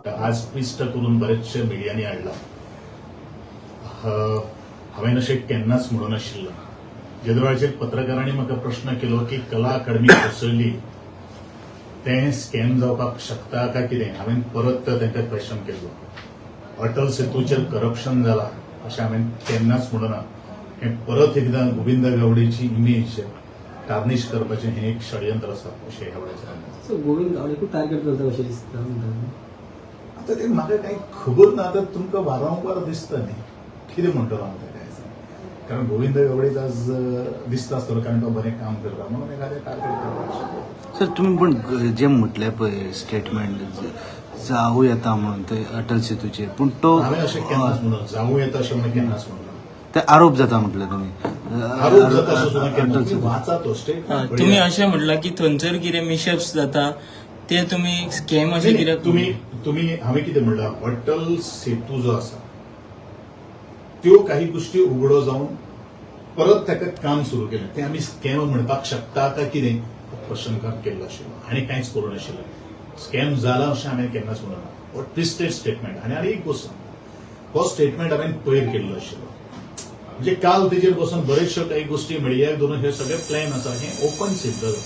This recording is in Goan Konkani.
आज ट्विस्ट करून बरेचशे मिडियांनी हाडला. हांवें अशें केन्नाच म्हणून नाशिल्लें. जेदे वेळाचेर पत्रकारांनी म्हाका प्रश्न केलो की कला अकादमी कोसळ्ळी तें स्कॅम जावपाक शकता काय कितें, हांवें परत तांकां क्वेश्चन केल्लो. अटल सेतूचेर करप्शन जाला अशें हांवें केन्नाच म्हणूना. हें परत एकदां गोविंद गावडेची इमेज टार्निश करपाचें हें एक षडयंत्र आसा अशें ह्या वेळाचेर. सो गोविंद गावडे टार्गेट करता अशें दिसता म्हणटा. आतां तें म्हाका कांय खबर ना. आतां तुमकां वारंवार दिसता न्ही, कितें म्हणटलो हांव तें काय, कारण गोविंद गावडेच आज दिसता आसतलो, कारण तो बरें काम करता म्हणून एखादें टार्गेट करपाक शकता. सर, तुम्ही पण जे म्हटलें पळय स्टेटमेंट जावं येता म्हणून ते अटल सेतूचेर, पूण तो हांवें अशें केन्नाच म्हणून जावं येता अशें म्हणून केन्नाच म्हणून ते आरोप जाता म्हटलें तुम्ही. आरोप जाता अशें सुद्दां केन्ना. अटल तुम्ही सेतू. वाचा तो स्टेटमेंट. तुम्ही अशें म्हटलां की थंयसर कितें मिशप्स जाता ते तुम्ही स्कॅम अशें कित्याक? तुम्ही तुम्ही हांवें कितें म्हणलां, अटल सेतू जो आसा त्यो काही गोष्टी उघडो जावन परत ताका काम सुरू केलें, तें आमी स्कॅम म्हणपाक शकता काय कितें हो प्रश्न केल्लो आशिल्लो आनी कांयच करूं नाशिल्लें. स्कॅम जाला अशें हांवें केन्नाच म्हणूना. हो ट्विस्टेड स्टेटमेंट. आनी आनी एक गोश्ट सांगता, हो स्टेटमेंट हांवें पयर केल्लो आशिल्लो, म्हणजे काल तेजेर बसून बरेचश्यो काही गोष्टी मिडियाक धरून हे सगळे प्लॅन आसा हें ओपन सिद्ध जाता.